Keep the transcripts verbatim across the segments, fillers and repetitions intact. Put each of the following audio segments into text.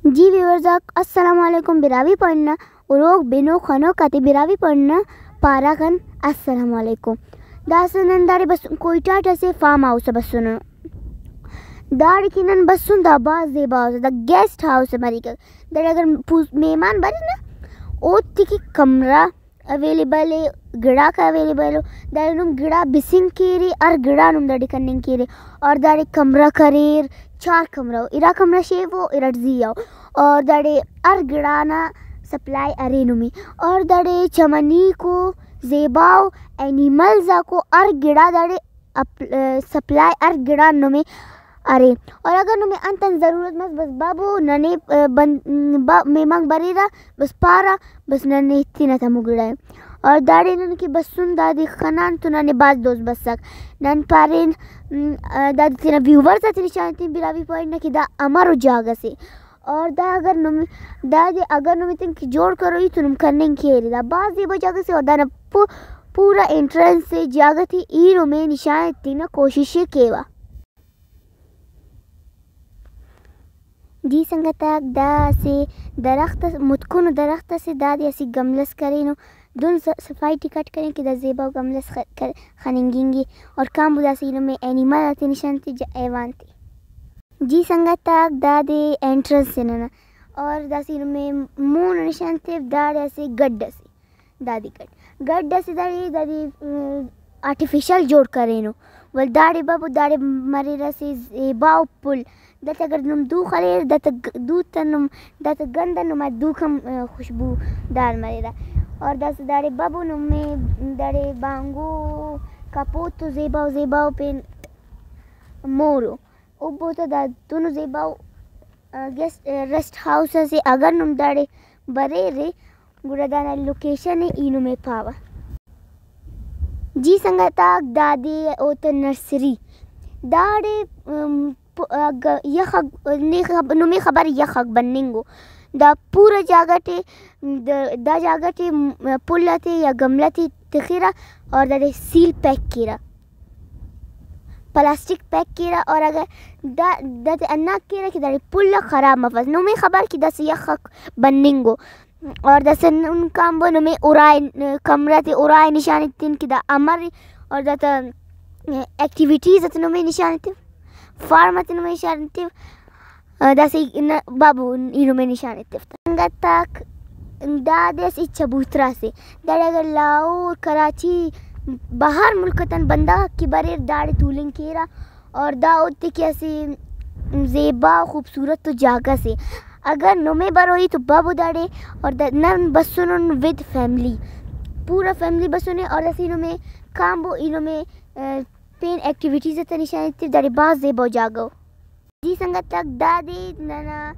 جی ویورز آک، السلام علیکم براہوئی پوائنٹ نا اروک بنو خنوک آتے براہوئی پوائنٹ نا پارہ غان السلام علیکم۔ داسہ نن داڑے بسن کوئٹہ ٹی اسہ فارم ہاؤس آ بسنن۔ داڑے کہ نن بسن دا بھاز زیبا ہاؤس، دا گیسٹ ہاؤس مریک۔ داڑے اگر پوس-، مہمان بریر نا، اوتے کہ کمرہ اویلیبل ءِ، گڑاک اویلیبل ءِ۔ داڑے نم گڑا بسنگ کیرے، ہر گڑا نم داڑے کننگ کیرے۔ اور داڑے کمرہ کریر، چار کمرہ ءُ، ارا کمرہ شیف ءُ، ارٹ زی آ ءُ۔ اور داڑے ہر گڑا نا سپلائی ارے نمے۔ اور داڑے چمنیک ءُ، زیبا ءُ، اینیملز آک ءُ، ہر گڑا داڑے اپ-، سپلائی ہر گڑا نمے ارے۔ اور اگر نمے انت انت ضرورت مس، بس بابو ننے، آ، بن-، با-، مہمانک بریرہ، بس پارہ، بس ننے تینا تمو گڑا ءِ۔ اور داڑے نن کہ بسن دادے خنان تو ننے بھاز دوست بسک۔ نن پارین، م، آ، دادے تینا ویورز آتے نشان ایتن براہوئی پوائنٹ نا کہ دا امرو جاگہ سے۔ اور دا اگر نم، دادے اگر نم ایتن کہ جوڑ کروئی تو نم کننگ کیرے۔ دا بھاز زیبا جاگہ سے اور دانا پو-، پورا انٹرنس سے جاگہ تے ای نمے نشان ایتنگ نا کوشش ءِ کیوہ۔ جی سنگت آک، دا اسہ درخت اس، متکنو درخت اسے، دادے اسہ گملہ اس کرینو۔ دہن س-، صفائی ٹی کٹ کرین کہ دا زیبا گملہ اس خ-، خ-، خننگنگ ءِ۔ اور کانبو داسہ ای نمے اینیمل آتے نشان تے، ج-، حیوان تے۔ جی سنگت آک، دادے انٹرنس سے ننا۔ اور داسہ ای نمے مون نشان تے، داڑے اسہ گڈ اسے۔ دادے گڈ، گڈ اسہ داڑے، دادے، م، آرٹیفیشل جوڑ کرینو۔ ول داڑے بابو داڑے مریرہ اسہ زیباؤ پھل۔ داتا اگر نم دو خلیر، داتا گ-، دو تا نم، داتا گند آن نما دوک ہم، م، خوشبو دار مریرہ۔ اور داسہ داڑے بابو نمے داڑے بانگو کپوت و زیباؤ زیباؤ پین مورو۔ اوبو تا دا دنو زیباؤ، آ، گیسٹ، آ، ریسٹ ہاؤس اسے۔ اگر نم داڑے بریرے، گڑا دانا لوکیشن ءِ ای نمے پاوہ۔ جی سنگت آک، دادے اوتا نرسری۔ داڑے، ام، پ-، اگہ یخ اگ-، نے خب-، نمے خبر یخ اگ بننگ ءُ۔ دا پورا جاگہ ٹی، دا، دا جاگہ ٹی، م-، پھل آتے یا گملہ تے تخرہ اور دادے سیل پیک کیرہ۔ پلاسٹک پیک کیرہ اور اگہ دا، دادے ہنداکہ کیرہ کہ داڑے پھل آک خراب مفس۔ نمے خبر کہ داسہ یخ اک بننگ ءُ۔ اور داسہ نن کانبو نمے ارائے، کمرہ تے ارائے نشان ایتن کہ دا امر ءِ۔ اور داتا ایکٹیویٹیز آتے نمے نشان ایتو، فارم آتے نمے نشان ایتو۔ آ، داسہ ای-، ن-، بابو ای نمے نشان ایتو۔ سنگت آک، دادے اسہ چبوترہ سے۔ داڑے اگر لاہور، کراچی، باہر ملک آتان بندغ آک کہ بریر، داڑے تولنگ کیرہ۔ اور دا اوتے کہ اسہ زیبا، خوبصورت تو جاگہ سے۔ اگر نمے بروئی تو بابو داڑے۔ اور دا نن بسنن ود فیملی، پورا فیملی بسنے۔ اور اسہ ای نمے کانبو، ای نمے، آ، پین ایکٹیویٹیز آتا نشان ایتو، داڑے بھاز زیباؤ جاگہ ءُ۔ جی سنگت آک، دادے ننا،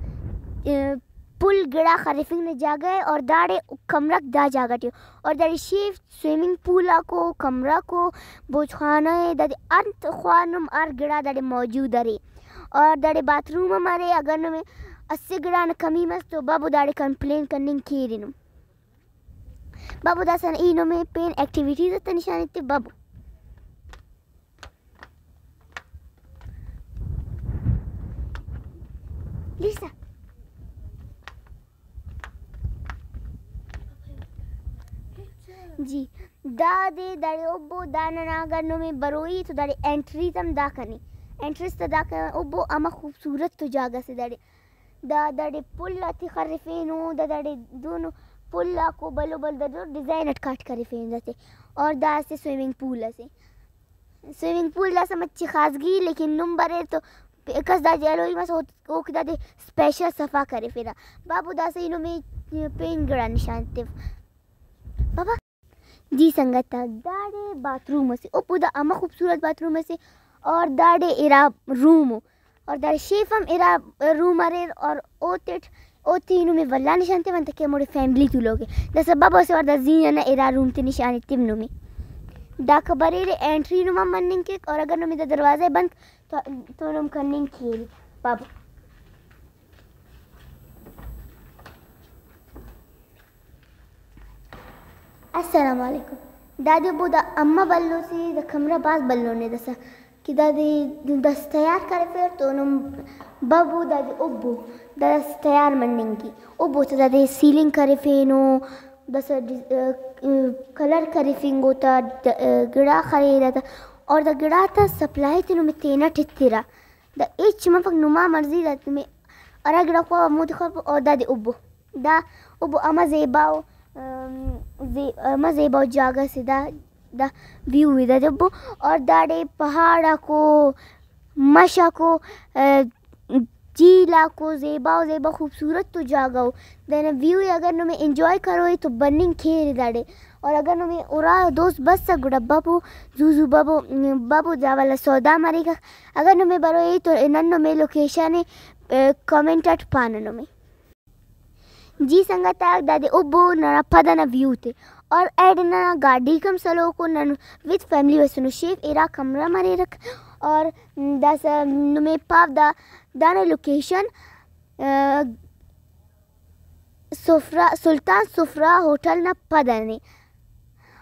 ء، پھل گڑا خرفنگ نا جاگہ ءِ اور داڑے کمرک دا جاگہ ٹی ءُ اور داڑے شیف سوئمنگ پول آکو، کمرہ کو، بوچ خانہ ءِ، دادے انت خواہ نم ہر گڑا داڑے موجود ارے۔ اور داڑے باتھ روم ہم ارے، اگر نمے اسہ گڑا نا کمی مس تو بابو داڑے کمپلین کننگ کیرے نم۔ بابو داسہ ای نمے پین ایکٹیویٹیز آتا نشان ایتے بابو۔ لیسا۔ جی، دادے داڑے اوبو دا ننا اگر نمے بروئی تو داڑے انٹریز ہم دا کنے۔ انٹریز تا دا کنے اوبو، ہمہ خوبصورت تو جاگہ سے داڑے۔ دا داڑے پھل آتے خرفینو، دا داڑے دہنو پھل آکو بھلو بھلو دا دہنو ڈیزائن اٹ کاٹ کرفینو داسہ۔ اور دا اسہ سوئمنگ پول اسے۔ سوئمنگ پول داسہ مچہ خاصگی، لیکن نم بریر تو کس دادے ہلوئی مس، او-، اوک دادے اسپیشل صفا کرفیرہ۔ بابو داسہ ای نمے پین گڑا نشان تف۔ بابا۔ جی سنگت آک، داڑے باتھ روم اسے، او پدا ہمہ خوبصورت باتھ روم اسے، اور داڑے ارا روم ءُ، اور داڑے شیف ہم ارا روم اریر، اور اوتیٹ، اوتے نمے ولا نشان تیوہ انتکہ ہموڑے فیملی تولوک ءِ۔ داسہ بابو اسہ وار دا زی ننا ارا روم تے نشان ایتو نمے۔ داکا بریرے انٹری نما مننگ کیک، اور اگر نمے دا دروازہ ءِ بند تو، تو نم کننگ کیرے بابو۔ السلام علیکم۔ دادے بو دا امہ بھلو سے، دا کمرہ بھاز بھلو نے داسہ۔ کہ دادے داسہ تیار کرفیر تو نم ببو دادے ابو داسہ تیار مننگ کہ ابو تا دادے سیلنگ کرفینو، داسہ ڈی-، کلر کرفنگو تا، گڑا خریرہ تا، اور دا گڑا تا سپلائی تے نمے تینٹ ایترہ۔ دا ہچ مفک، نما مرضی دا نمے ہرا گڑا خواہ ہمودے خواہ اور دادے ابو۔ دا ابو ہمہ زیباؤ، ام، زی-، ہمہ زیباؤ جاگہ سے دا، دا ویو ای دادے ابو۔ اور داڑے پہاڑ آکو، مش آکو، آ، جھیل آکو، زیباؤ زیبا خوبصورت تو جاگہ او۔ دانا ویو ای اگر نمے انجوائے کروئے تو بننگ کیرے داڑے۔ اور اگر نمے ارا دوست بسک گڑا ببو، زو زو ببو، ببو دا والا سودا مریکک۔ اگر نمے بروئے تو نن نمے لوکیشن ءِ، آ، کمنٹ اٹ پانہ نمے۔ جی سنگت آک، دادے ابو ننا پد ئنا ویو تے، اور ایڈے ننا گاڈیک ہم سلوکو، نن وتھ فیملی بسنو، شیف ارا کمرہ مریرک، اور داسہ نمے پاو دا، دانا لوکیشن، آ، سفرہ، سلطان سفرہ ہوٹل نا پد ئنے۔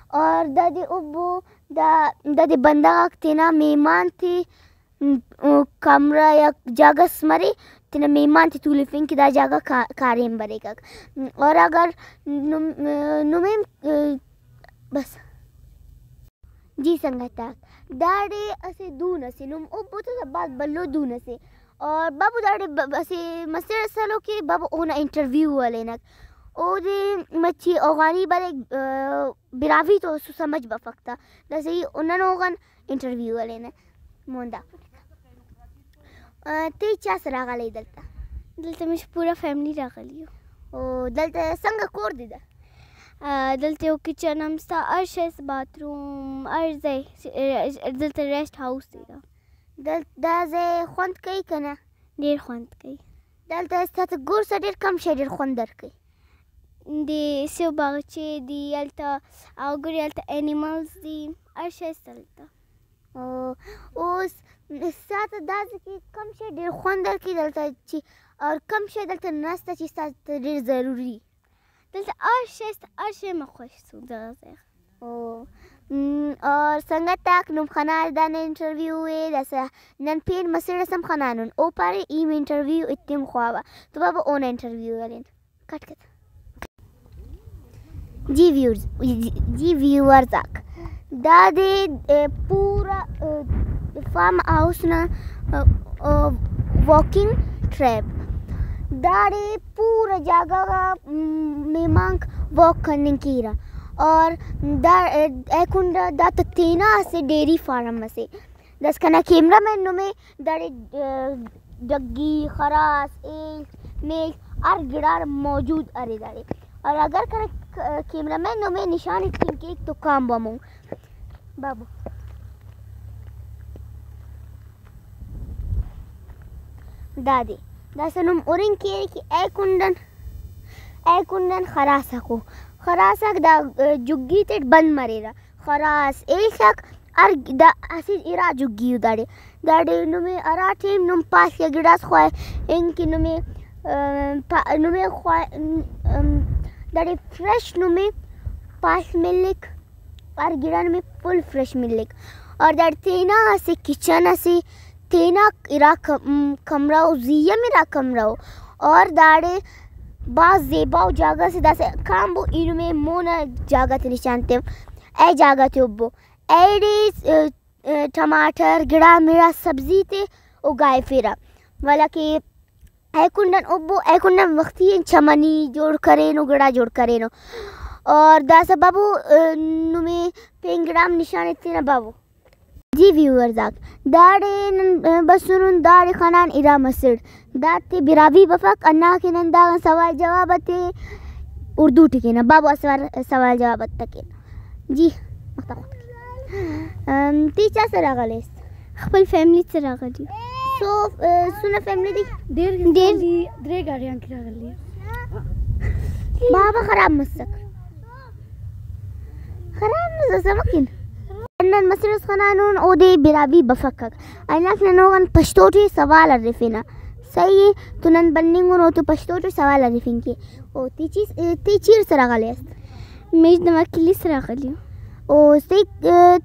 اور دادے ابو دا، دادے بندغ آک تینا مہمان تے، م-، او کمرہ یا جاگہ اس مرے، تینا مہمان تے تولفنگ کہ دا جاگہ کا-، کاریم بریکک۔ اور اگر نم-، نمے، بس۔ جی سنگت آک، داڑے اسہ دہن اسے، نم ابو تس بھاز بھلو دہن اسے، اور بابو داڑے ب-، اسہ مسڑ ئس ہلو کہ بابو اونا انٹرویو ہلینک۔ اودے مچے اوغانی بریک، آ، براہوئی تو سمجھ بفک تا، داسہ ای نن اوغان انٹرویو ہلینہ۔ مون دا۔ آ، تیچا سرا غلے دلتا؟ دلتا مش پورا فیملی راغلی ءُ۔ او، دلتا سنگ کور دے دا؟ آ، دلتا او کچن ہم سا، ہر شے اس، باتھ روم، ہر ذے، دلتا ریسٹ ہاؤس دے دا۔ دل-، دا ذے خوند کئی کنا؟ دیر خوند کئی۔ دلتا استا تہ گرس ڈیر کم شے ڈیر خوند در کئی۔ دے سیو باغچے دی، التا او گڑا التا اینیملز دی، ہر شے اس دلتا۔ او، او س-، ساعت داسہ کہ کم شے ڈیر خوندر کہ دلتا چی، اور کم شے دلتا نستا چی ساعت ڈیر ضروری۔ دلتا ہر شے است، ہر شے ما خوش سو داسہ۔ او، م، اور سنگت آک نم خنار دانا انٹرویو اے، داسہ نن پین مسڑ ئس ہم خنانن۔ او پارے ای انٹرویو اتم خواوہ۔ تو بابا اونا انٹرویو ہلین۔ کٹ کت۔ جی ویورز، جی، جی ویورز آک، دادے، اے، پورا، اے، فارم ہاؤس نا، اے، اے، واکنگ ٹریپ۔ داڑے پورا جاگہ غا، م، مہمانک واک کننگ کیرہ۔ اور دا، اے، اے کنڈ آ دا تہ تینا اسہ ڈیری فارم اسے۔ داسہ کنا کیمرہ مین نمے داڑے، آ، ڈگی، خراس، ایلک، میلک ہر گڑا موجود ارے داڑے۔ اور اگر کنا ک-، کیمرہ مین نمے نشان ایتنگ کیک تو کانبو ہمو۔ بابو۔ دادے۔ داسہ نم ہرنگ کیرے کہ اے کنڈن، اے کنڈن خراساکو۔ خراساک دا، آ، جھگی تیٹ بند مریرہ۔ خراس، ایلک آک ہر دا اسہ ارا جھگی ءُ داڑے۔ داڑے نمے ہرا ٹائم نم پاڷ یا گڑاس خواہے، انکہ نمے، آ، پا-، نمے خواہے، ام، داڑے فریش نمے پاڷ ملک، ہر گڑا نمے فل فریش ملک۔ اور داڑے تینا اسہ کچن اسے، تینا ارا ک-، م، کمرہ ءُ، زی ہم ارا کمرہ ءُ۔ اور داڑے بھاز زیباؤ جاگہ سے، داسہ کانبو ای نمے مونا جاگہ تے نشان تیو۔ اے جاگہ تے ابو۔ ایڑے، ا، ا، ٹماٹر گڑا مڑا سبزی تے او گائفیرہ۔ ولدا کہ اے کنڈن ابو، اے کنڈن وختی ان چمنی جوڑ کرینو، گڑا جوڑ کرینو۔ اور داسہ بابو، ا، نمے پین گڑا ہم نشان ایتنہ بابو۔ جی ویورز آک، داڑے نن، ا، بسنن، داڑے خنان ارا مسڑ۔ داتے براہوئی بفک، ہندا کہ نن داغان سوال جواب تے اردو ٹی کینہ۔ بابو آ سوال، سوال جواب تے کینہ۔ جی، مختہ خود۔ ام، تیچا سرا غلیس؟ خپل فیملی سرا غلی۔ سو، ا، سنا فیملی دی؟ دیر دیر۔ دی درے گاڑیان کرا غلی۔ بابا خراب مسک۔ خراب مسک، سمکن۔ نن مسڑ ئس خنانن، اودے براہوئی بفکک۔ ایناک نن اوغان پشتو ٹی سوال ہرفینہ۔ صحیح ءِ، تو نن بننگن او تو پشتو ٹی سوال ہرفنگ کے۔ او تیچی، تیچی سرا غلے است؟ میج نما کلی سرا غلی۔ او تے،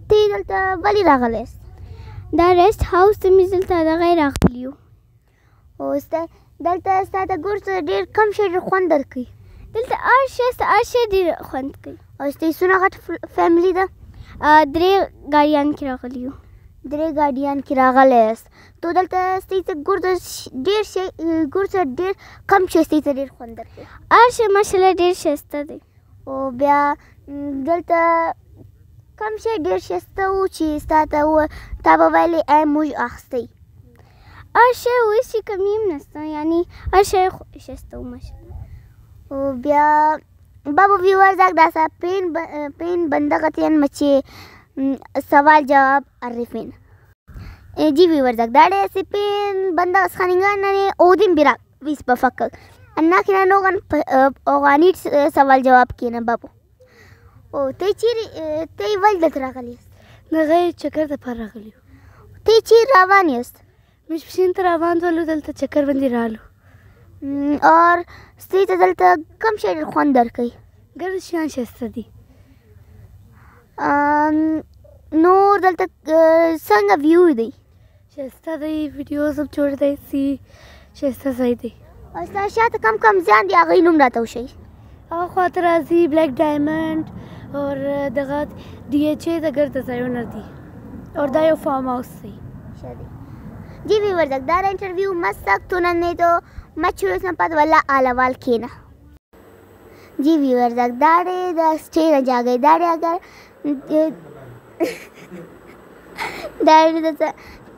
تے دلتا ولی را غلے است؟ دا ریسٹ ہاؤس تے مس دلتا دغہ راغلیو۔ او استا-، دلتا استا تا گڑز ڈیر کم شے ڈیر خوند درکئی۔ دلتا ہر شے استا، ہر شے ڈیر خوند کئی۔ او استا سنا غٹ ف-، فیملی دا؟ آ، درے گاڑیان کہ راغلیو۔ درے گاڑیان کہ راغلے است۔ تو دلتا استا تا گڑز ش-، ڈیر شے، گڑز ڈیر کم شے استا تا ڈیر خوند درکئی۔ ہر شے ماشاءاللہ ڈیر شے استا دے۔ او بیا دلتا کم شے ڈیر شے استا او چی استا تا او تا بابا لے اے مج آخستئی۔ ہر شے او ہچ کمی ہم نستا، یعنی ہر شے خوش استا او ماشاءاللہ۔ او بیا بابو ویورز آک داسا پین ب-، پین بندغ اتیان مچے، م، سوال جواب ارفین۔ اے جی ویورز آک، داڑے اسہ پین بندغ اس خننگا، ننے اودے براک ویس بفکک۔ ہندا کہ نن اوغان پ-، اوغان ہیت سوال جواب کینہ بابو۔ او تئی چیر، تئی ولدا ترا خلیس؟ نغے چکر تا پارا خلیو۔ تئی چیر روان است؟ مش پشین تا روان تو الو دلتا چکر بندی رالو۔ ہم، اور استے تا دلتا کم شے خوندر کئی؟ گر شان شستہ دی۔ آن، نور دلتا، آ، سنگا ویو دی۔ شستہ دی ویڈیوز ہم جوڑ دی سی، شستہ سہی دی۔ استاد شاہ تا کم کم زیان دی آغا نم راتا ہوشی۔ آ خواتر آزی بلیک ڈائمنڈ اور دغت ڈی ایچ اے دا گر دا زیون دی۔ اور دا یو فارم ہاؤس دی۔ شادی۔ جی ویورز آک، دارا انٹرویو مسک تو ننے تو مچ روز نا پد ولا حال احوال کینہ۔ جی ویورز آک، داڑے دا اسٹے نا جاگہ ءِ۔ داڑے اگر داڑے داسہ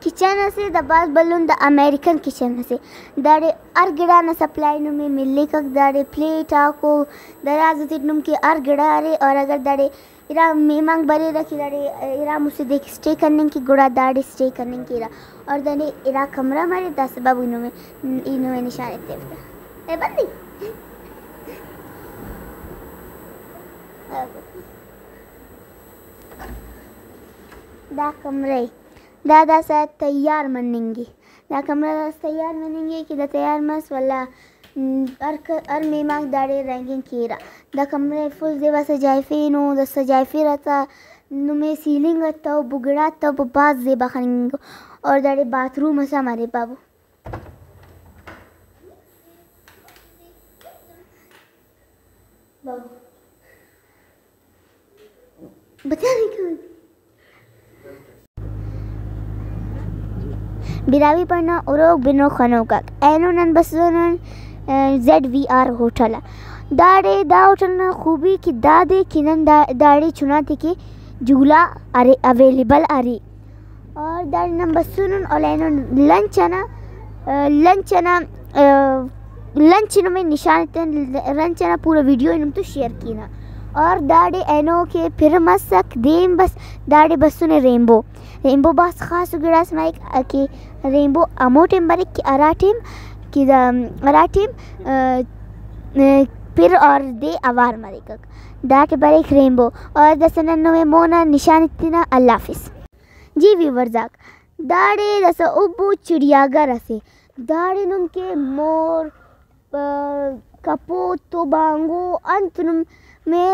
کچن اسے، دا بھاز بھلن دا امریکن کچن اسے۔ داڑے ہر گڑا نا سپلائی نمے ملیکک۔ داڑے پلیٹ آکو، دراز اسیٹ نم کہ ہر گڑا ارے۔ اور اگر داڑے ارا مہمانک بریرہ کہ داڑے ارا مسہ دیک اسٹے کننگ کہ گڑا داڑے اسٹے کننگ کیرہ۔ اور داڑے ارا کمرہ مرے، داسہ بابو ای نمے، ای نمے نشان ایتیوہ تہ۔ اے بندی۔ دا کمرہ ءِ۔ دا داسہ تیار مننگ ءِ۔ دا کمرہ داسہ تیار مننگ ءِ کہ دا تیار مس، ولدا، م، ہر ک-، ہر مہمانک داڑے رہینگنگ کیرہ۔ دا کمرہ ءِ فل زیبا سجائفینو، دا سجائفرہ تا، نمے سیلنگ اتو، بگڑا اتو، بھاز زیبا خننگ ءِ۔ اور داڑے باتھ روم اس ہم ارے بابو۔ بابو۔ بتا نہیں کہاں۔ براہوئی پڑنا اروک بنو خنوکاک، اینو نن بسنن، آ، زیڈ وی آر ہوٹل آ۔ داڑے دا ہوٹل نا خوبی کہ دادے کہ نن دا-، داڑے چناتے کہ جھولا ارے، اویلیبل ارے۔ اور داڑے نن بسنن اور اینو لنچ ئنا، آ، لنچ ئنا، آ، لنچ نمے نشان ایتن، لنچ ئنا پورا ویڈیو نم تو شیئر کینہ۔ اور داڑے اینو کہ پھر مسک دیم بس، داڑے بسنے رینبو۔ رینبو بھاز خاص گڑاس مریک کہ رینبو ہمو ٹائم بریک کہ ہرا ٹائم کہ دا، ہرا ٹائم، آ، پھر اور دے اوار مریکک۔ داٹی بریک رینبو۔ اور داسہ نن نمے مون آ نشان ایتنہ۔ اللہ حافظ۔ جی ویورز آک، داڑے داسہ ابو چڑیا گھر اسے۔ داڑے نم کہ مور، آ، کپوت و بانگو انت نم مے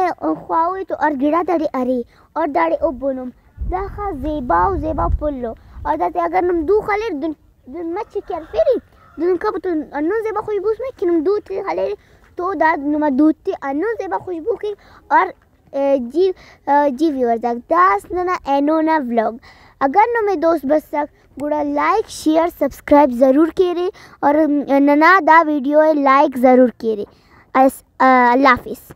خواہوئی تو ہر گڑا داڑے ارے۔ اور داڑے ابو نم داخہ زیبا و زیبا پھلو۔ اور داتے اگر نم دو خلیر دن، دن مچ کہ ہرفیری، دن کپوت ہندن زیبا خوشبوس مریک کہ نم دود تے خلیر تو دا نما دود تے ہندن زیبا خوشبو کیک۔ اور اے، جی، اے، جی ویورز آک، دا اس ننا اینو نا ولاگ۔ اگر نمے دوست بسک گڑا لائک، شیئر، سبسکرائب ضرور کیرے اور ننا دا ویڈیو ءِ لائک ضرور کیرے۔ اس-، اے، اللہ حافظ۔